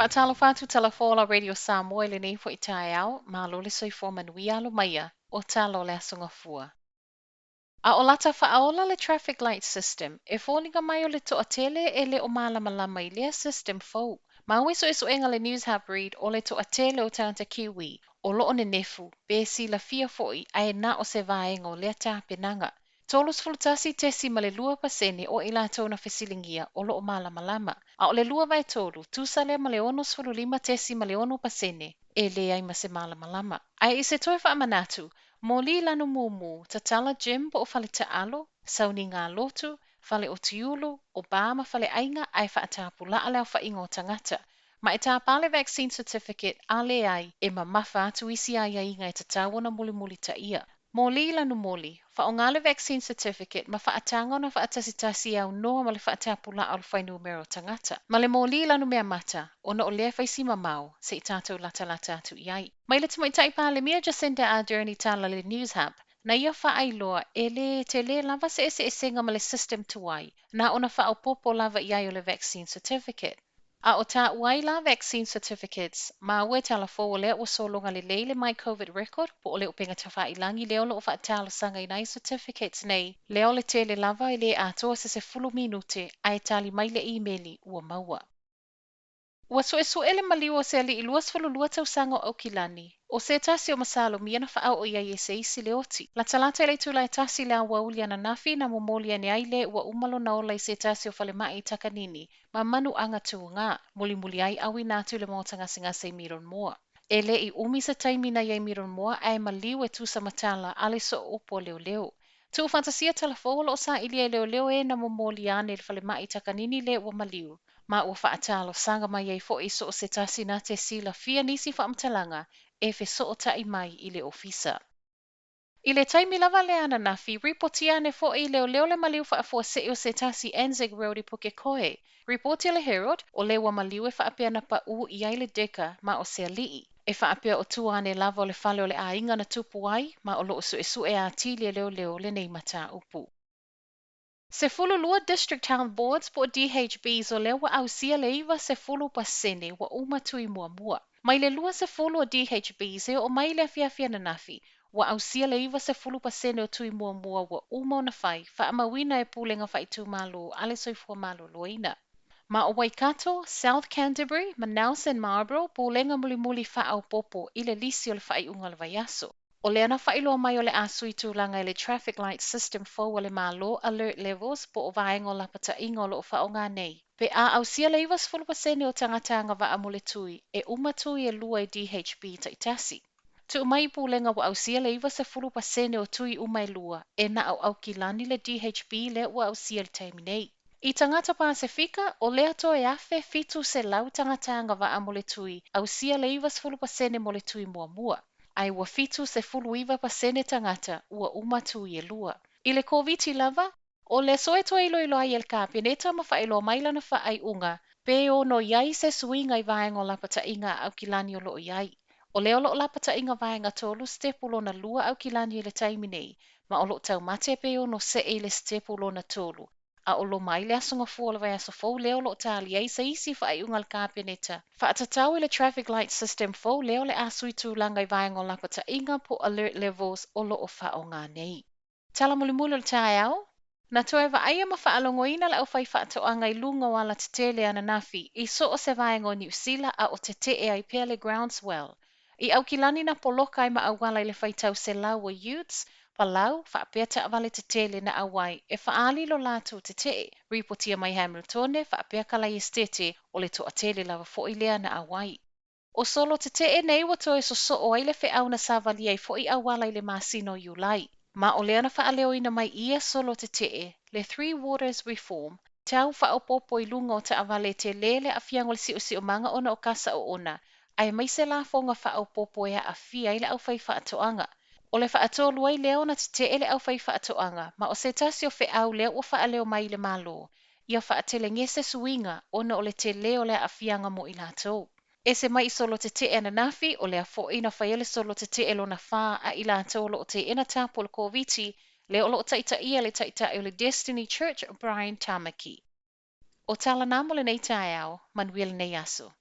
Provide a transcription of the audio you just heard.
Faatalofa atu Talafola Radio Samoa i lenei foi taeao, malo le soifua manuia alo maia o tala o le Aso Gafua. A o lata faaola le traffic light system, e foliga mai o le toatele e le o malamalama i lea system fou. Maua i suesuega a le Newshub Reid o le toatele o tagata Kiwi o lo o nenefu pe silafia foi ae na o se vaega o lea tapenaga. 31.2% o i latou na fesiligia o lo o malamalama, a o le 2/3, tusa lea ma le 65.6% e leai ma se malamalama. Ae i se toe faamanatu, moli lanu mumu, tatala gym po o fale taalo, sauniga lotu, fale otiulu, o bar ma faleaiga ae faatapulaa le aofaiga o tagata. Ma e tapa le vaccine certificate a leai e mamafa atu isi aiaiga e tatau ona mulimulitaia. Moli lanu moli, faaaoga le vaccine certificate ma faataga ona faatasitasi e aunoa ma le faatapulaa o le fuainumera o tagata. Ma le moli lanu meamata, ona o lea e fai si mamao, se i tatou latalata atu i ai. Mai le Tamaitai Palemia Jacinda Ardern i tala i le Newshub, na ia faailoa e le tele lava se eseesega ma le system tuai, na ona faaopoopo lava i ai o le vaccine certificate. A o taua ai la vaccine certificates, maua e tala fou o lea ua sologa lelei le My Covid Record po o le upega tafailagi lea o lo o faatalosagaina ai certificates nei, lea o le tele lava e le atoa se 10 minute ae tali mai le imeli ua maua. Ua suesue le maliu o se alii 22 tausaga o Aukilani, o se tasi o masalomia na faaoo i ai e se isi le oti. Latalata i le itula e 1 i le aoauli ananafi na momoli ane ai le ua uma lona ola i se tasi o falemai i Takanini ma manuaga tuga, mulimuli ai auina atu i le maota gasegase i Mironmoa. E le i umi se taimi na i ai Mironmoa ae maliu e tusa ma tala a le sooupu a leoleo. Tuufaatasia tala fou o lo o sailia e leoleo e na momoli ane i le falemai i Takanini le ua maliu, ma ua faatalosaga mai ai foi i so o se tasi na te silafia nisi faamatalaga e fesootai mai i le ofisa. I le taimi lava lea ananafi, ripotia ane foi i leoleo le maliu faafuasei o se tasi Anzac Road i Pukekohe. Ripoti a le Herald, o le ua maliu e faapea na paʻū i ai le deka ma o se aliʻi. E faapea o tua ane lava o le fale o le aiga na tupu ai, ma o lo o suesue atili e leoleo lenei mataupu. 12 District Health Boards po o DHBs o lea ua ausia le 90% ua uma tui muamua. Mai le 20 o DHBs e oo mai i le afiafi ananafi, ua ausia le 90% o tui muamua ua uma ona fai, faamauina e Pulega Faaitumalo a le Soifua Maloloina. Ma o Waikato, South Canterbury, Manaus and Marlborough pulega mulimuli faaopoopo i le lisi o le faaiuga o le vaiaso. O lea na faailoa mai o le a sui tulaga i le traffic light system fou a le Malo, alert levels, po o vaega o lapataiga o lo o faaaoga nei. Pe a ausia le 90% o tagata agavaa mo le tui, e uma tui e lua i DHB taitasi. Tuu mai i pulega ua ausia le 90% o tui uma e lua, e na o Aukilani le DHB lea ua ausia i le taimi nei. I tagata Pasefika, o lea toe 1700 tagata agavaa mo le tui, ausia le 90% mo le tui muamua. Ae ua 79% tagata ua uma tui e lua. I le Koviti lava, o le aso e toe iloilo ai e le Kapeneta ma faailoa mai lana faaiuga pe ono i ai se suiga i vaega o lapataiga a Aukilani o lo o i ai. O lea o lo o lapataiga vaega tolu sitepu lona lua Aukilani i le taimi nei, ma o lo o taumate pe ono see i le sitepu lona tolu, a o loma ai le Aso Gafua o le vaiaso fou lea o lo o tali ai se isi faaiuga a le Kapeneta faatatau i le traffic light system fou lea o le a sui tulaga i vaega o lapataiga po alert levels o lo o faaaoga nei. Tala mulimuli o le taeao, Na toe vaaia ma faalogoina le aufaifaatoaga i luga o alatetele ananafi i so o se vaega o Niu Sila a o tetee ai pea le groundswell. I Aukilani na poloka ai ma auala i le faitau selau o utes, palau, faapea taavale tetele na auai e faaali lo latou tetee. Ripotia mai Hamiltone faapea Kalaiestete o le toatele lava foi lea na auai. O solo tetee nei ua toe sosoo ai le feau na savalia ai foi auala i le masina o Iulai. Ma o lea na faaleoina mai i ia solo tetee, le Three Waters Reform, tau faaopoopo i luga o taavale tele le aafiaga o le siosiomaga ona o kasa oona, aemaise lafoga faaopoopo e aafia ai le aufaifaatoaga. O le faatolu ai lea ona tetee le aufaifaatoaga, ma o se tasi o feau lea ua faaleo mai i le Malo, ia faatelegese suiga ona o le tele o le aafiaga mo i latou. Ese mai i solo tetee ananafi, o lea foi na faia le solo tetee lona fa a i latou o lo o teena tapu o le Koviti, lea o lo o taitaia le taitai o le Destiny Church, Brian Tamaki. O tala na mo lenei taeao, manuia lenei aso.